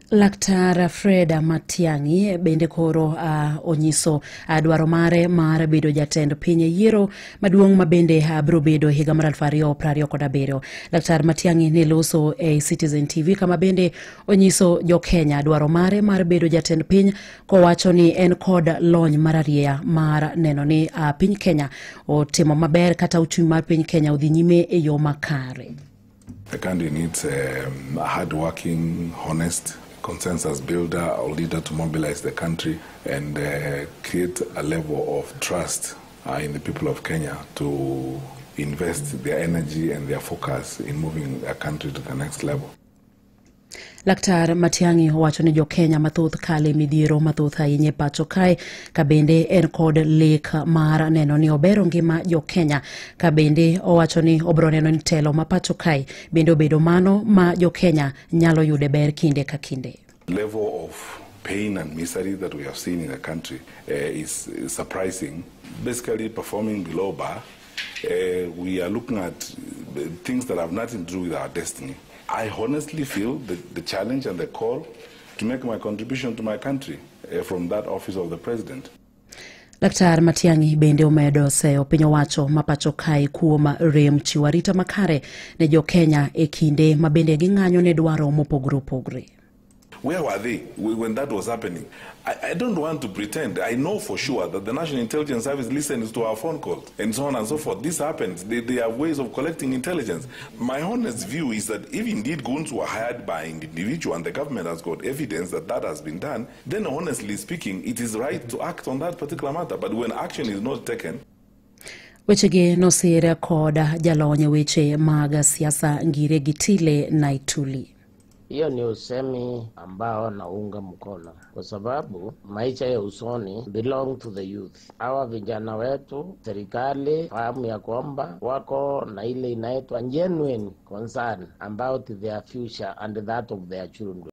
Laktar Fred Matiang'i bende koro onyiso dwaro mare mar bedo jatend piny e yiero maduong' ma bende biro bedo higa mar 2027. Laktar Matiang'i ne loso e Citizen TV kama bende onyiso jo-Kenya dwaro mare mar bedo jatend piny kowacho ni en kod lony mararieya mar neno ni piny Kenya otimo maber kata uchumi mar piny Kenya odhi nyime e yo makare. The country needs a hard-working, honest consensus builder or leader to mobilize the country and create a level of trust in the people of Kenya to invest their energy and their focus in moving a country to the next level. Laktar Matiang'i owacho ni jo-Kenya mathoth kale midhiero mathoth ahinya e pacho kae ka bende en kod lek mar neno ni obero ngima jo-Kenya ka bende owacho ni obiro neno ni telo ma pacho kae bende obedo mano ma jo-Kenya nyalo yude ber kinde ka kinde. Level of pain and misery that we have seen in the country is surprising. Basically performing below bar, we are looking at things that have nothing to do with our destiny. I honestly feel the challenge and the call to make my contribution to my country from that office of the president. Laktar Matiang'i bende omedo seyo piny owacho ma pacho kae kuom rem chiwo arita makare ne jo-Kenya e kinde ma bende ging'anyo ne dwaro mopogore opogore. Where were they when that was happening? I don't want to pretend. I know for sure that the National Intelligence Service listens to our phone calls and so on and so forth. This happens. They have ways of collecting intelligence. My honest view is that if indeed goons were hired by an individual and the government has got evidence that that has been done, then honestly speaking, it is right to act on that particular matter. But when action is not taken... Wechegi nosir kod jalony e weche mag siasa Ngire Gitile Naituli. Hiyo ni usemi ambao naunga mkono kwa sababu maisha ya usoni belong to the youth. Hawa vijana wetu, serikali fahamu ya kwamba wako na ile inaitwa genuine concern about their future and that of their children.